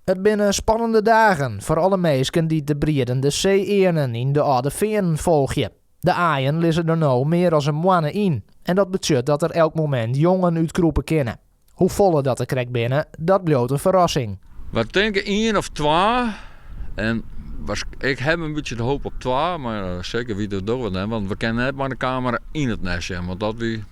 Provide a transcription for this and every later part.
It binne spannende dagen foar alle minsken dy't de briedende see-earnen yn de Alde Feanen folgje. De aaien lizze der no mear as in moanne yn en dat betsjut dat der elk momint jongen útkrûpe kinne. Hoefolle dat der krekt binne, dat bliuwt in ferrassing. Wy tinke ien of twa en ik ha in bytsje de hoop op twa, mar seker witte dogge we it net, want we kinne net mei de kamera yn it nêst sjen, want dat wie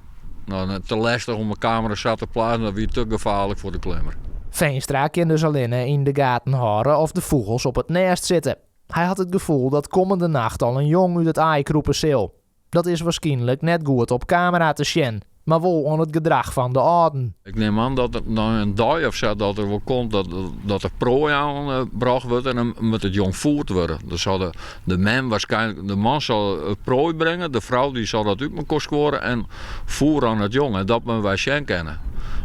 no, te lestich om de kamera sa te plaatsen, dat wie te gefaarlik foar de klimmer. Veenstra kin dus allinne yn de gaten hâlde oft de fûgels op it nêst sitte. Hy hat it gefoel dat kommende nacht al in jong út it aai krûpe sil. Dat is wierskynlik net goed op kamera te sjen, mar wol oan it gedrach fan de âlden. Ik nim oan dat der nei in dei of sa dat der wol komt dat, dat der proai oanbrocht wurdt en dan moat it jong foerd wurde. Dan sil de, de mem waarskynlik, de man sil it proai bringe, de frou dy sil dat út mekoar skuorre en foer oan it jong. En dat moatte wy sjen kinne.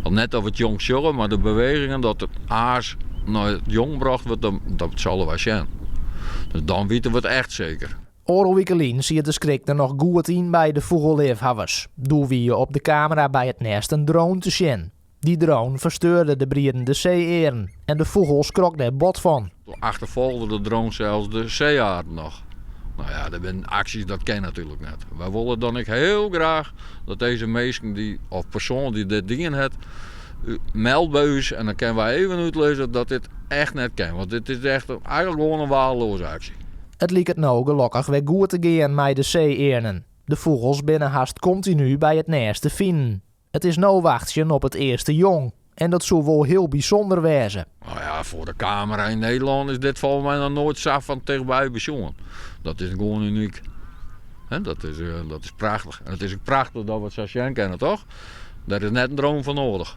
Want net dat we it jong sjogge, mar de bewegingen dat it aas nei it jong brocht wurdt, dat, dat sille wy sjen. Dus dan witte we it echt seker. Oardel wike lyn siet de skrik der noch goed yn by de fûgelleafhawwers. Doe wie op de kamera by it nêst in drone te sjen. Dy drone fersteurde de briedende see-earn en de fûgel skrok dêr bot fan. Doe achterfolgde de drone sels de see-earn noch. No ja, dat binne aksjes, dat kin natuerlik net. Wy wolle dan ek hiel graach dat dizze minsken dy, of persoan dy't dit dien hat, meld by ús en dan kinne wy even útlizze dat dit echt net kin. Want dit is echt eigentlik gewoan in weardeleaze aksje. It liket no gelokkich wer goed te gean mei de see-earnen. De fûgels binne hast kontinu by it nêst te finen. It is no wachtsjen op it earste jong en dat soe wol hiel bysûnder wêze. No ja, foar de kamera yn Nederlân is dit folgens my noch noait sa fan tichtby besjoen. Dat is gewoan unyk. Dat is, dat is prachtich. En it is ek prachtich dat we it sa sjen kinne, toch? Dêr is net in drone foar nedich.